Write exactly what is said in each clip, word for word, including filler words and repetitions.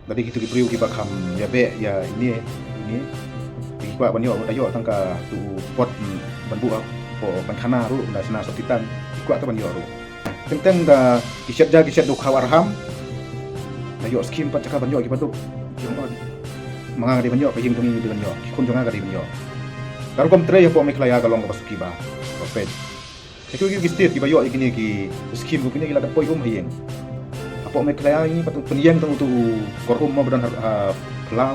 Lada kitu ki briew kiba kham ïa beh ïa ine ine, ki kwah ban ïoh, da ïoh tang katu u pot ban buh hapoh pynkhana ruh, da shna sopti tang, ki kwah te ban ïoh ruh. Teng teng da ki shet ja ki shet dukhaw arham, da ïoh skim pat jaka ban ïoh kiba duk. Ki ong, ma nga ka dei ban ïoh, ka ïing jong ngi ka dei ban ïoh, ki khun jong nga ka dei ban ïoh. Ka rukom trei hapoh Meghalaya ka long kaba suki bha, ba peit. Sha kiwei kiwei ki state kiba ïoh ïa kine ki skim, ko kine ki la da poi um ha ïing. Hapoh Meghalaya ngi pat pynïeng tang utu u kor um mo ba don ha, ha Palau.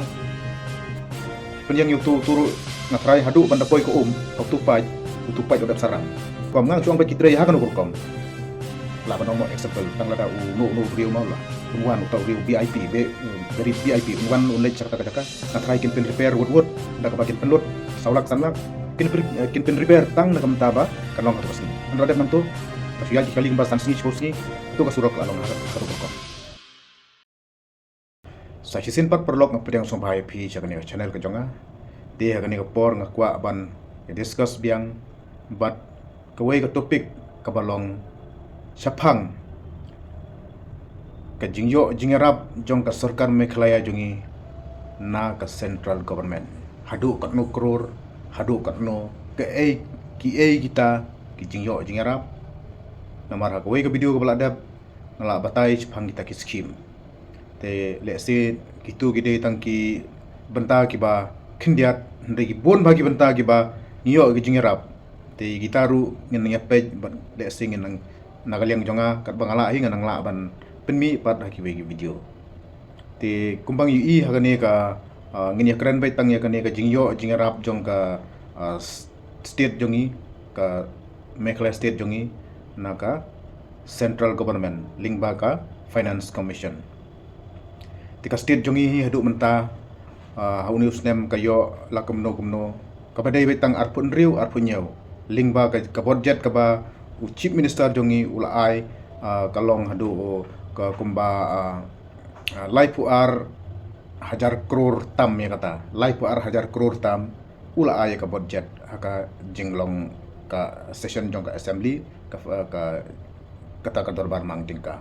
Pynïeng ïa utu, utu ruh nga tharai haduh ban da poi ka um ha utu paid, utu paid u dep sarang. Kum nga nga shu ong ba ki trei ha kano ka rukom. Lah ban ong mo example, tang lada uno uno u briew mo lah un wan uta u briew V I P, very V I P, un wan un leit sha kata ka jaka. Nga tharai kin pyn repair wut wut, da kaba kin pynlut saw lak san lak, kin pyn, eh, kin pyn repair tang na ka bynta ba kan long hato ka sngi. Hynrei dep nangto, ka shu ïaid ki kali kumba san sngi shiphew sngi, hato ka surok ka la long hato ka rukom. Sa shisien pat paralok, nga pdiang sngewbha ïa phi sha kane ka channel ka jong nga. Te ha kane ka por nga kwah ban discuss biang bad kawei ka topic kaba long shaphang ka jingïoh jingïarap jong ka sorkar Meghalaya jong ngi na ka central government. Haduh katno klur, haduh katno, kaei, kiei kita ki jingïoh jingïarap. Namar ha kawei ka video kaba la dep nga la batai shaphang kita ki skim. Te lehse kitu ki dei tang ki bynta kiba khyndiat, hynrei ki bun bha ki bynta kiba ngi ïoh ki jingïarap. Te kita ruh ngin nang ïa peit bad lehse ngin nang, na ka liang jong nga katba nga lah hi ngan nang lah ban pynmih pat ha kiwei ki video. Te kumba ngi ïohi ha kane ka, ah, ngin ïa kren beit tang ïa kane ka jingïoh jingïarap jong ka, ah, s-, state jong ngi, ka Meghalaya state jong ngi na ka central government lyngba ka Finance Commission. Te ka state jong ngi hi haduh mynta, ah, ha une u snem ka ïoh la kumno kumno, kaba dei beit tang arphew hynriew arphew hynñiew, lyngba ka, ka budget kaba u Chief Minister jong ngi u la ai, ah, ka long haduh ka kumba, ah, ah, laiphew ar hajar klur tam ïa kata, laiphew ar hajar klur tam u la ai ïa ka budget ha ka jinglong ka session jong ka assembly, ka, ka, kata ka dorbar mang jingka.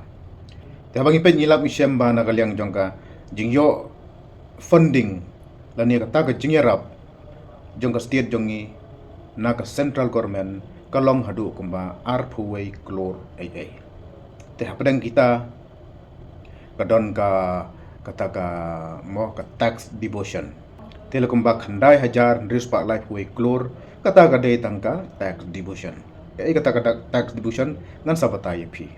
Te haba ngi peit ngi lap ngi shem ba na ka liang jong ka jingïoh funding lane kata ka jingïarap jong ka state jong ngi na ka central government ka long haduh kumba arphew wei klur ei ei. Te hapdeng kita ka don ka, kata ka, mo, ka tax devolution. Te la kumba khyndai hajar hynriew spah laiphew wei klur, kata ka dei tang ka tax devolution. Kaei kata ka ta-, tax devolution ngan sa batai ïa phi.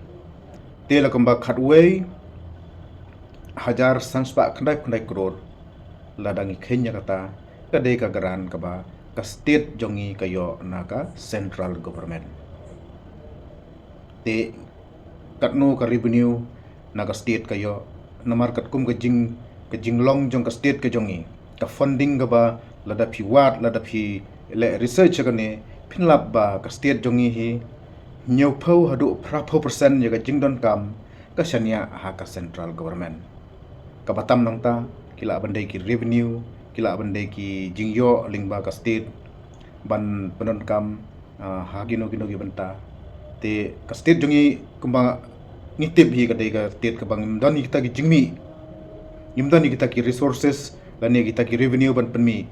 Te la kumba khatwei hajar san spah khyndai phew khyndai klur, lada ngi kheiñ ïa kata, ka dei ka grant kaba ka state jong ngi ka ïoh na ka central government. Te katno ka revenue na ka state ka ïoh, namar katkum ka jing, ka jinglong jong ka state ka jong ngi, ka funding kaba lada phi wad, lada phi leh research ïa kane, phin lap ba ka state jong ngi hi hynñiewphew haduh phraphew percent ïa ka jingdonkam ka shaniah ha ka central government. Kaba tam nangta ki lah ban dei ki revenue, ki lah ban dei ki jingïoh lyngba ka state ban pyndonkam, ah, ha kino kino ki bynta. Te ka state jong ngi kumba ngi tip hi ka dei ka state kaba ngim don ïa kita ki jingmih, ngim don ïa kita ki resources lane kita ki revenue ban pynmih.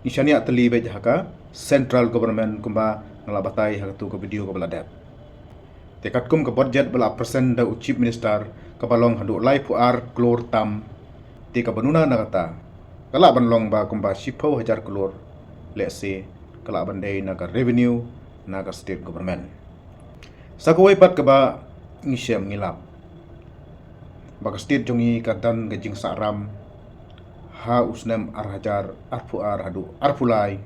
Ngi shaniah tylli beit ha ka central government kumba nga la batai ha katu ka video kaba la dep. Te katkum ka budget ba la present da u Chief Minister kaba long haduh laiphew ar klur tam. Te kaba nuna na kata ka lah ban long ba kumba shiphew hajar klur, lehse, ka lah ban dei na ka revenue na ka state government. Sa kawei pat kaba ngi shem ngi lap ba ka state jong ngi ka don ka jingsahram ha u snem ar hajar arphew ar haduh arphew lai,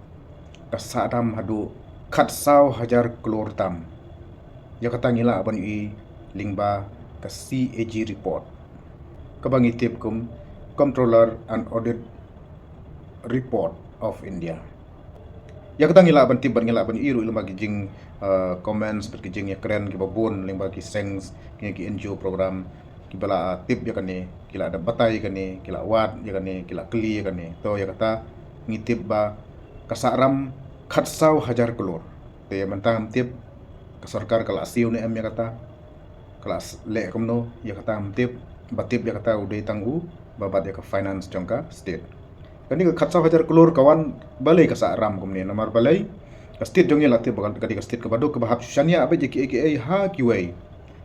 ka sahram haduh khatsaw hajar klur tam. Ïa kata ngi lah ban ïohi lyngba ka C A G report, kaba ngi tip kum Comptroller and Audit Report of India. Ïa kata ngi lah ban tip bad ngi lah ban ïohi ruh lyngba ki jing, uh, comments bad ki jingïakren kiba bun lyngba ki seng, ki, ki N G O program, kiba la tip ïa kane, ki la da batai ïa kane, ki la wad ïa kane, ki la kylli ïa kane. To ïa kata ngi tip ba ka sahram khatsaw hajar klur. Te mynta ngam tip ka sorkar ka la siew ne em ïa kata, ka la s-, leh kumno, ïa kata ngam tip. Ba tip ïa kata u dei tang u ba bat ïa ka finance jong ka state. Kane ka khatsaw hajar klur ka wan balei ka sah ram kumne, namar balei ka state jong ngi la tip ba ka dei ka state kaba duk kaba hap shu shaniah beit ïa kiei kiei ha kiwei.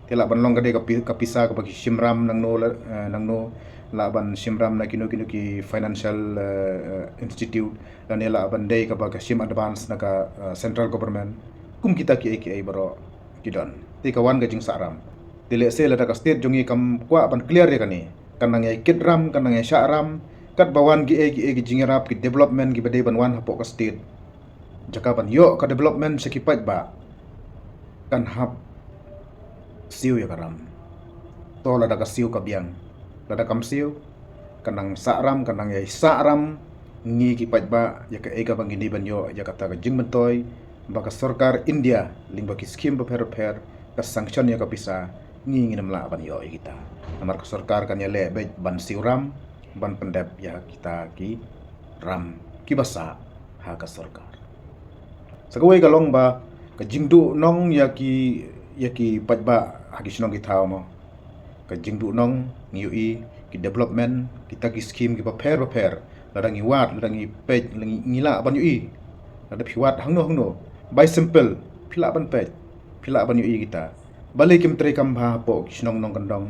Te lah ban long ka dei ka pi-, ka pisa kaba ki shim ram nangno la, eh, nangno lah ban shim ram na kino kino ki financial, eh, eh, institute, lane lah ban dei kaba ka shim advance na ka, eh, central government. Kum kita kiei kiei baroh ki don. Te ka wan ka jingsah ram. Te lehse lada ka state jong ngi kam kwah ban clear ïa kane, kan nang ïai kit ram, kan nang ïai shah ram, katba wan kiei kiei ki jingïarap, ki development kiba dei ban wan hapoh ka state. Jaka ban ïoh ka development sha ki paidbah, kan hap siew ïa ka ram. To lada ka siew ka biang, lada kam siew, kan nang sah ram, kan nang ïai sah ram ngi ki paidbah ïa kaei kaba ngi dei ban ïoh ïa kata ka jingmyntoi ba ka sorkar India lyngba ki skim bapher bapher ka sanction ïa ka pisa, ngi ngin ym lah ban ïoh ïa kita. Namar ka sorkar kan ïaleh beit ban siew ram, ban pyndep ïa kita ki ram kiba sah ha ka sorkar. Sa kawei ka long ba ka jingduh nong ïa ki, ïa ki paidbah ha ki shnong ki thaw mo. Ka jingduh nong ngi ïohi ki development, kita ki skim kiba pher bapher, lada ngi wad, lada ngi peit, lada ngi, ngi lah ban ïohi. Lada phi wad hangno hangno, by simple, phi lah ban peit, phi lah ban ïohi kita. Balei kim trei kam bha hapoh ki shnong nongkyndong?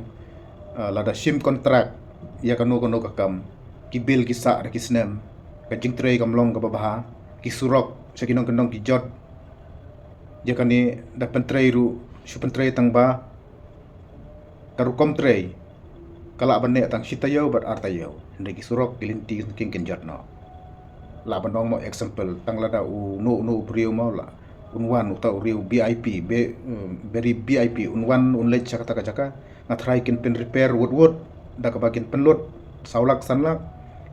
Ah, lada shim kontrak ïa kano kano ka kam, ki bill ki sah da ki snem, ka jingtrei kam long kaba bha, ki surok sha ki nongkyndong ki jot. Ïa kane da pyntrei ruh, shu pyntrei tang ba ka rukom trei ka lah ban neh tang shi taïew bad ar taïew, hynrei ki surok ki lynti ki kin jot noh. Lah ban ong mo example, tang lada uno uno u briew mo lah un wan, uta u briew V I P, be, eh, very V I P, un wan un leit sha kata ka jaka, nga tharai kin pyn repair wut wut da kaba kin pynlut saw lak san lak,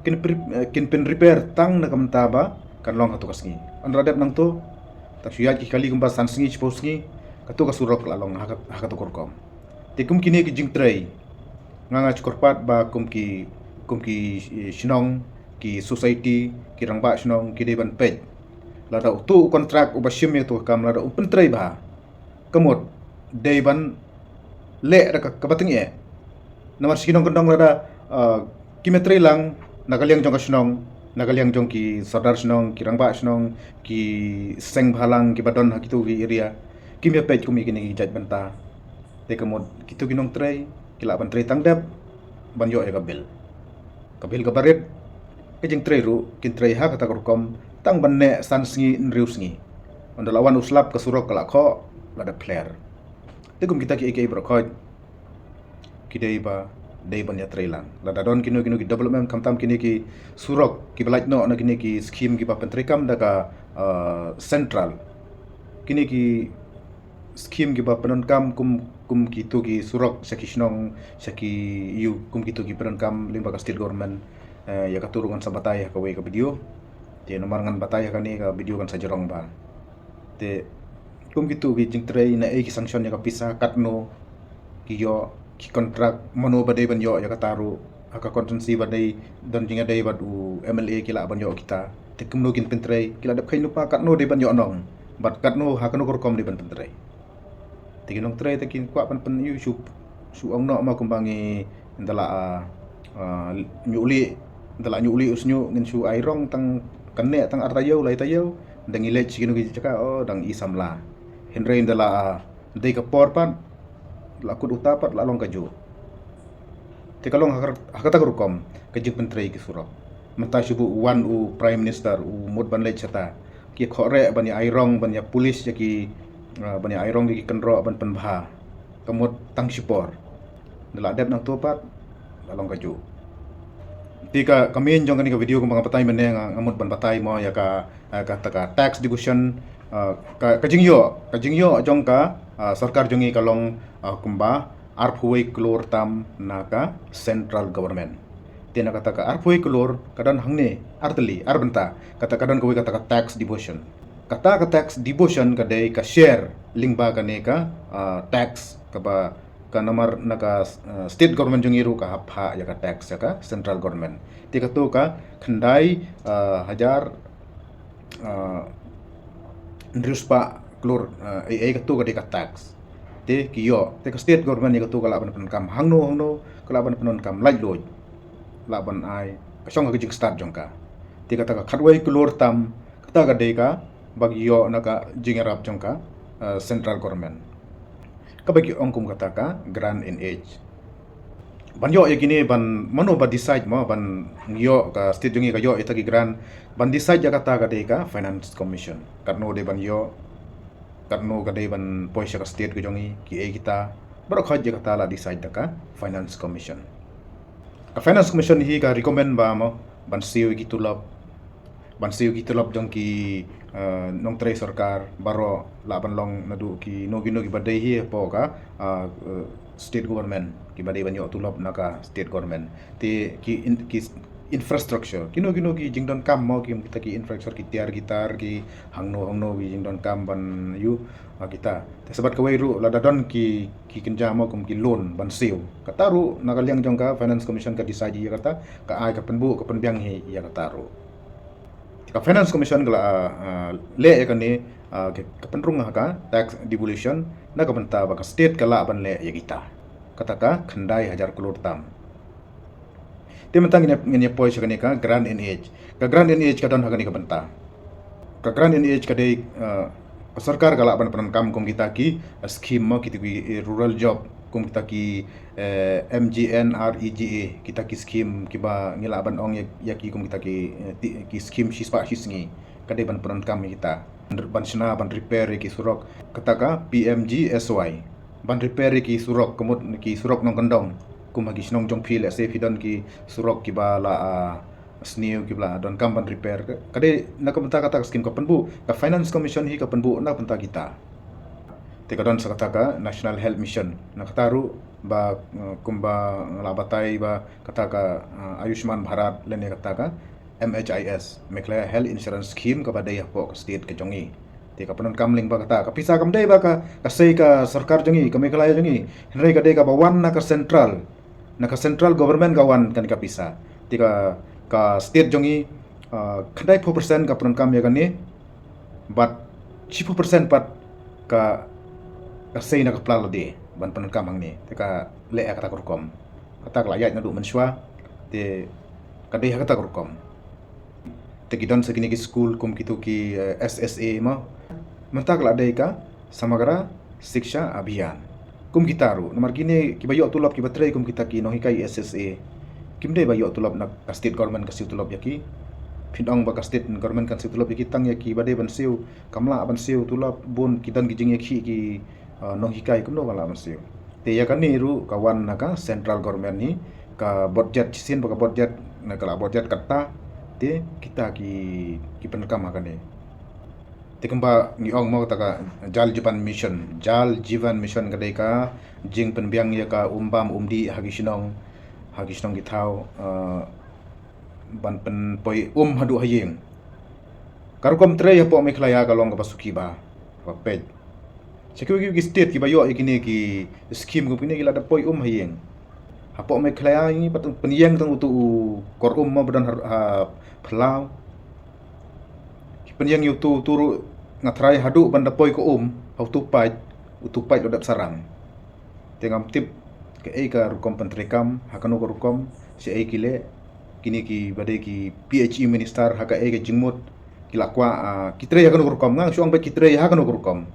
kin pyn, eh, kin pyn repair tang na ka bynta ba kan long hato ka sngi. Hynrei la dep nangto, tang shu ïaid ki kali kumba san sngi shiphew sngi, kato ka surok ka la long ha ka, ha kato ka rukom. Te kum kine ki jingtrei, nga nga shu kyrpad ba kum ki, kum ki, eh, shnong, ki society, ki rangbah shnong ki dei ban peit. Lada uto u kontrak uba shim ïa kato ka kam lada um pyntrei bha, ka mut dei ban leh da ka, kaba tyngeh. Namar sha ki nongkyndong lada, ah, kim ïa trei lang na ka liang jong ka shnong, na ka liang jong ki sordar shnong, ki rangbah shnong, ki seng bhalang kiba don ha kito ki area, kim ïa peit kum ïa kine ki jait bynta. Te ka mut kito ki nongtrei ki lah ban trei tang dep ban ïoh ïa ka bill. Ka bill kaba rit, ka jingtrei ruh kin trei ha kata ka rukom tang ban neh san sngi hynriew sngi. Ynda la wan u slap ka surok ka la khoh, la dep phler. Te kum kita kiei kiei baroh khoit ki dei ba dei ban ïa trei lang. Lada don kino kino ki development, khamtam kine ki surok kiba lait noh na kine ki skim kiba pyntreikam da ka, ah, central, kine ki skim kiba pyndonkam kum, kum kito ki surok sha ki shnong, sha ki ïew, kum kito ki pyndonkam lyngba ka state government. Eh, ïa kato ruh ngan sa batai ha kawei ka video. Te namar ngan batai ha kane ka video kan sa jrong bha. Te kum kito ki jingtrei, naei ki sanction ïa ka pisa, katno ki ïoh, ki kontrak, mano ba dei ban ïoh ïa kata ruh. Ha ka constituency ba dei don jingïadei bad u M L A ki lah ban ïoh kita. Te kumno kin pyntrei, ki la dep kheiñ lypa katno dei ban ïoh nong bad katno, ha kano ka rukom dei ban pyntrei. Te ki nongtrei te kin kwah ban pyn, ïoh shu, shu ong noh ma kumba ngi, ynda la, ah, ah, ñiuh lieh, ynda la ñiuh lieh u shñiuh ngin shu ai rong tang, kan neh tang ar taïew, lai taïew, ynda ngi leit sha kino ki jaka, oh, dang i samla. Hynrei ynda la, ah, dei ka por pat, la kut uta pat la long kajuh. Te ka long ha ka, ha kata ka rukom ka jingpyntrei ki surok. Mynta shu buh wan u Prime Minister, u mut ban leit shata, ki khohreh ban ïa ai rong, ban ïa polish ïa ki, ah, ban ïa ai rong ïa ki kynroh ban pynbha. Ka mut tang shipor. Ynda la dep nangto pat la long kajuh. Te ka, ka main jong kane ka video kumba nga batai mynne nga, nga mut ban batai mo ïa ka, ah, kata ka tax devolution, ah, ka, ka jingïoh, ka jingïoh jong ka, ah, sorkar jong ngi ka long, ah, kumba arphew wei klur tam na ka central government. Te na kata ka arphew wei klur ka don hangne ar tylli, ar bynta. Kata ka don kawei kata ka tax devolution. Kata ka tax devolution ka dei ka share lyngba kane ka, ah, tax kaba ka namar na ka, ah, state government jong ngi ruh ka hap phah ïa ka tax ïa ka central government. Te kato ka khyndai, ah, hajar, ah, hynriew spah klur, ah, ei ei kato ka dei ka tax. Te ki ïoh, te ka state government ïa kato ka lah ban pyndonkam hangno hangno, ka lah ban pyndonkam laitluid. lah ban ai ka shong ha ka jingstad jong ka. Te kata ka khatwei klur tam, kata ka dei kaba ïoh na ka jingïarap jong ka, eh, central government, kaba ki ong kum kata ka grant in aid. Ban ïoh ïa kine, ban mano ba decide mo ban ïoh, ka state jong ngi ka ïoh ïa kita ki grant, ban decide ïa kata ka dei ka Finance Commission. Katno dei ban ïoh, katno ka dei ban poi sha ka state ka jong ngi, kiei kita, baroh khoit ïa kata la decide da ka Finance Commission. Ka Finance Commission hi ka recommend ba mo ban siew ïa ki tulop, ban siew ïa ki tulop jong ki, eh, nongtrei sorkar baroh, lah ban long naduh kino kino kiba dei hi hapoh ka, eh, eh, state government, kiba dei ban ïoh tulop na ka state government. Te ki in-, ki infrastructure, kino kino ki jingdonkam mo, ki, kita ki infrastructure, ki tiar ki tar, ki hangno hangno ki jingdonkam ban ïoh, ah, kita. Te sa bad kawei ruh lada don ki, ki kynja mo kum ki loan ban siew, kata ruh na ka liang jong ka Finance Commission ka decide ïa kata, ka ai ka pynbuh ka pynbiang hi ïa kata ruh. Ka Finance Commission ka la, ah, leh ïa kane, ah, ka, ka pynrung ha ka tax devolution na ka bynta ba ka state ka lah ban leh ïa kita, kata ka khyndai hajar klur tam. Te mynta ngin ïa, ngin ïa poi sha kane ka grant in aid. Ka grant in aid ka don ha kane ka bynta. Ka grant in aid ka dei, eh, ka sorkar ka lah ban pyndonkam kum kita ki, eh, scheme mo, kita ki, eh, rural job, kum kita ki, eh, M G N R E G A, kita ki scheme kiba ngi lah ban ong ïa, ïa ki kum kita ki, eh, ti-, ki scheme shispah shisngi. Ka dei ban pyndonkam ïa kita, ban shna, ban repair ïa ki surok, kata ka P M G S Y. Ban repair ïa ki surok, ka mut ki surok nongkyndong, kum ha ki shnong jong phi, lehse phi don ki surok kiba la, ah, sniew, kiba la donkam ban repair. Ka, ka dei na ka bynta kata ka scheme ka pynbuh, ka Finance Commission hi ka pynbuh na ka bynta kita. Te ka don sa kata ka National Health Mission, na kata ruh ba, eh, kumba nga la batai ba kata ka, eh, Ayushman Bharat lane kata ka M H I S, Meghalaya Health Insurance Scheme, kaba dei hapoh ka state ka jong ngi. Te ka pyndonkam lyngba kata ka pisa, kam dei ba ka, ka sei ka sorkar jong ngi, ka Meghalaya jong ngi, hynrei ka dei kaba wan na ka central, na ka central government ka wan kane ka pisa. Te ka, ka state jong ngi, ah, khyndai phew percent ka pyndonkam ïa kane, bad shiphew percent pat ka, ka sei na ka pla lade ban pyndonkam hangne. Te ka leh ïa kata ka rukom. Kata ka la ïaid naduh mynshuwa, te ka dei ha kata ka rukom. Te ki don sa kine ki skul kum kito ki, eh, S S A mo. Mynta ka la dei ka Samagra Shiksha Abhiyan. Kum kita ruh, namar kine kiba ïoh tulop, kiba trei kum kita ki nonghikai S S A, kim dei ba ïoh tulop na ka state government ka siew tulop ïa ki. Phin ong ba ka state government kan siew tulop ïa ki, tang ïa kiba dei ban siew, kam lah ban siew tulop, bun ki don ki jingïakhih ki, eh, nonghikai, kumno kan lah ban siew. Te ïa kane ruh ka wan na ka central government hi, ka budget, shisien ba ka budget, na ka la budget kata, te kita ki, ki pyndonkam ha kane. Te kumba ngi ong mo, kata ka Jal Jeevan Mission. Jal Jeevan Mission ka dei ka jingpynbiang ïa ka um bam um dih ha ki shnong, ha ki shnong ki thaw, eh, ban pynpoi um haduh ha ïing. Ka rukom trei hapoh Meghalaya ka long kaba suki bha, kaba peit. Sha kiwei kiwei ki state kiba ïoh ïa kine ki scheme kum kine ki la da poi um ha ïing. Hapoh Meghalaya ngi pat pynïeng tang utu u kor um mo ba don ha, ha phyllaw. Ki pynïeng ïa utu, utu ruh nga tharai haduh ban da poi ka um ha utu paid, utu paid la dep sarang. Te ngam tip kaei ka rukom pyntreikam, ha kano ka rukom, shaei ki leh, kine kiba dei ki P H E minister, ha kaei ka jingmut ki la kwah, ah, ki trei ha kano ka rukom, nga shu ong beit ki trei ha kano ka rukom.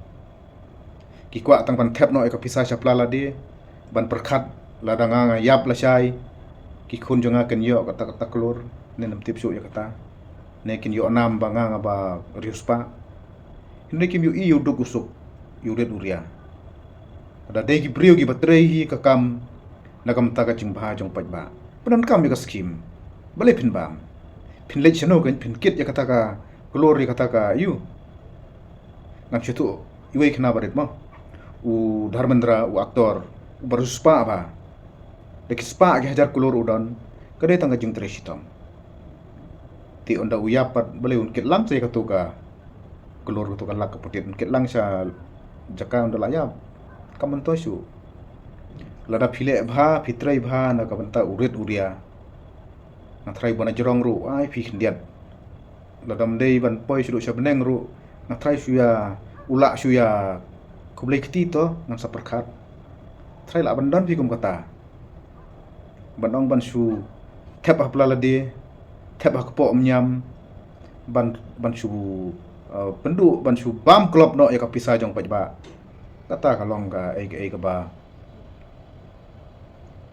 Ki kwah tang ban thep noh ïa ka pisa sha pla lade, ban pyrkhat lada nga nga ïap lashai, ki khun jong nga kin ïoh kata kata klur, ne ngam tip shuh ïa kata, ne kin ïoh nam ba nga nga ba riewspah. Hynrei kim ïohi ïa u duk u suk, ïa u rit u ria. Lada dei ki briew kiba trei hi ka kam na ka bynta ka jingbha jong paidbah, pyndonkam ïa ka scheme. Balei phin bam? Phin leit shano, kan phin kit ïa kata ka klur, ïa kata ka ïu. Ngam shu tuh iwei khynnah barit mo, u Dharmendra, u actor, uba riewspah bha. Da ki spah ki hajar klur u don, ka dei tang ka jingtrei shitom. Te ynda u ïap pat, balei un kit lang sha katu ka klur, katu ka lak ka putit, un kit lang sha jaka ynda la ïap? Kam myntoi shuh. Lada phi leh bha, phi trei bha na ka bynta u rit u ria, nga tharai ba na jrong ruh ai phi khyndiat. Lada ym dei ban poi shuh sha bneng ruh, nga tharai shu ïa, u lah shu ïa khublei kti to, ngan sa pyrkhat. Tharai lah ban don phi kum kata, ban ong ban shu thep ha pla lade, thep ha kpoh mynniam, ban, ban shu, uh, pynduh, ban shu bam klop noh ïa ka pisa jong paidbah. Kata ka long kaei kaei kaba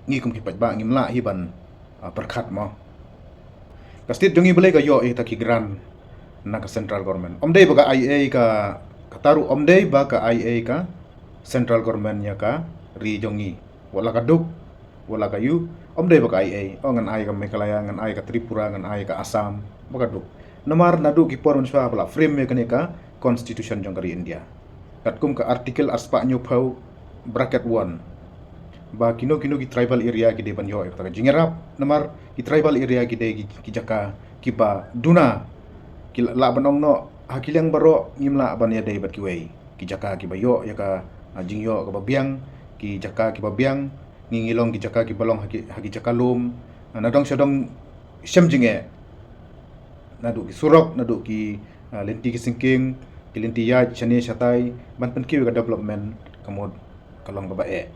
ngi kum ki paidbah ngim lah hi ban, uh, pyrkhat mo. Ka state jong ngi balei ka ïoh ïa kita ki grant na ka central government. Ym dei ba ka ai ei ka, kata ruh ym dei ba ka ai ei ka central government ïa ka ri jong ngi. Wat la ka duk, wat la ka ïew, ym dei ba ka ai ei. O ngan ai ka Meghalaya, ngan ai ka Tripura, ngan ai ka Assam, ba ka duk. Namar naduh ki por mynshuwa ba la frame ïa kane ka constitution jong ka ri India, katkum ka article arspah hynñiewphew bracket one, ba kino kino ki tribal area ki dei ban ïoh ïa kata ka jingïarap. Namar ki tribal area ki dei ki, ki jaka kiba duna, ki lah, lah ban ong noh, ha ki liang baroh ngim lah ban ïadei bad kiwei. Ki jaka kiba ïoh ïa ka, ah, jingïoh kaba biang, ki jaka kiba biang, ngi, ngi long ki jaka kiba long ha ki, ha ki jaka lum, ah, na dong sha dong shem jingeh. Naduh ki surok, naduh ki, ah, lynti ki syngking, ki lynti ïaid shane shatai, ban pynkiew ïa ka development, ka mut ka long kaba eh.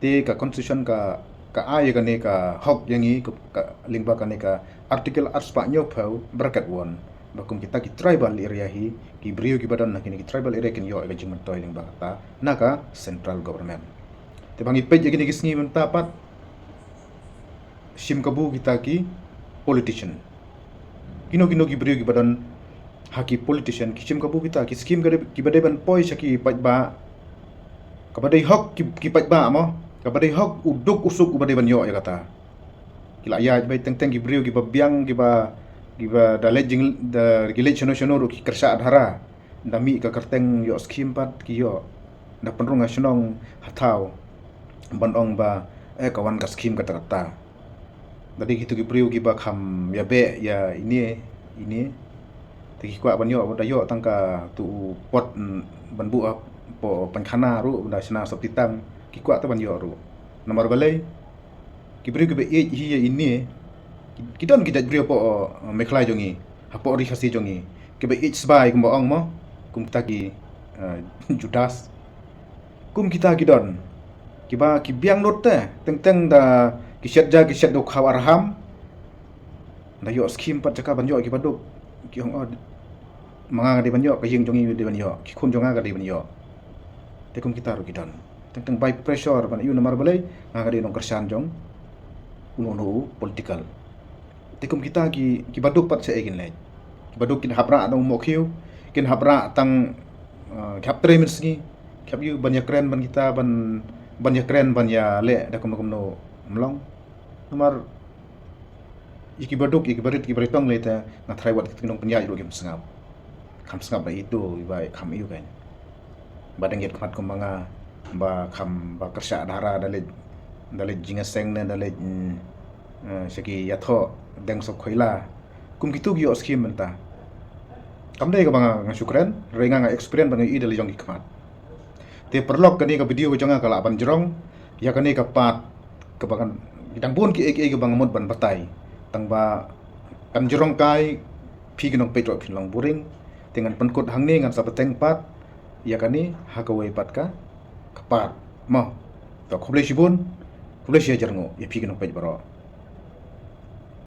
Te ka constitution ka, ka ai ïa kane ka hok ïa ngi, ka, ka lyngba kane ka article arspah hynñiewphew bracket one, ba kum kita ki tribal area hi, ki briew kiba don na kine ki tribal area kin ïoh ïa ka jingmyntoi lyngba kata na ka central government. Te ba ngi peit ïa kine ki sngi mynta pat, shim kabu kita ki politician. Kino kino ki briew kiba don ha ki politician, ki shim kabu kita ki scheme ka dei, kiba dei ban poi sha ki paidbah, kaba dei hok ki, ki paidbah mo, kaba dei hok u duk u suk uba dei ban ïoh ïa kata. Ki la ïaid beit teng teng ki briew kiba biang, kiba, kiba da leit jing, da ki leit shano shano ruh ki kyrshah dhara. Da mih ka kyrteng ïoh scheme pat ki ïoh. Da pynrung ha shnong ha thaw ban ong ba, eh, ka wan ka scheme kata kata. Da dei kitu ki briew kiba kham ïa beh ïa ine ine. Te ki kwah ban ïoh, da ïoh tang katu u pot, mm, ban buh hapoh painkhana ruh, da shna sop titang, ki kwah te ban ïoh ruh. Namar balei? Ki briew kiba ïeit hi ïa ine, ki, ki don ki jait briew hapoh, uh, Meghalaya jong ngi, hapoh ri Khasi jong ngi, kiba ïeit sbai kumba ong mo, kum kita ki, uh, Judas. Kum kita ki don, kiba ki biang lut te, teng teng da ki shet ja, ki shet da u khaw arham. Da ïoh scheme pat jaka ban ïoh kiba duk, ki ong, oh, ma nga ka dei ban ïoh, ka ïing jong ngi dei ban ïoh, ki khun jong nga ka dei ban ïoh. Te kum kita ruh ki don. Teng teng by pressure ban ïoh, namar balei? Nga ka dei nongkyrshan jong uno uno u political. Te kum kita ki, kiba duk pat shaei kin leit? Kiba duk kin hap rah na u mohkhiew, kin hap rah tang, uh, ki hap trei mynsngi, ki hap ïoh ban ïakren ban kita, ban, ban ïakren ban ïaleh da kumno kumno, ym long. Namar ïa kiba duk, ïa kiba rit, kiba rit tang lei te, nga tharai wat ki nongpynïaid ruh kim sngap. Kham sngap da itu, iba kham ïoh kan. Ba dang ïaid khmat kumba nga, ba kham, ba kyrshah dhara da leit, da leit jingïaseng ne da leit, mm, eh, sha ki ïathoh deng sop khoila. Kum kitu ki ïoh scheme mynta. Kam dei kaba nga, nga shu kren, hynrei nga, nga experience ba nga ïohi da la jong ki khmat. Te paralok, kane ka video ka jong nga ka lah ban jrong ïa kane ka part kaba kan, ki dang bun kiei kiei kiba nga mut ban batai. Tang ba kan jrong kai, phi ki nongpeit ruh phin long boring. Te ngan pynkut hangne, ngan sa bteng pat ïa kane ha kawei pat ka, ka part. Mo. To khublei shibun, khublei shi hajar nguh ïa phi ki nongpeit baroh.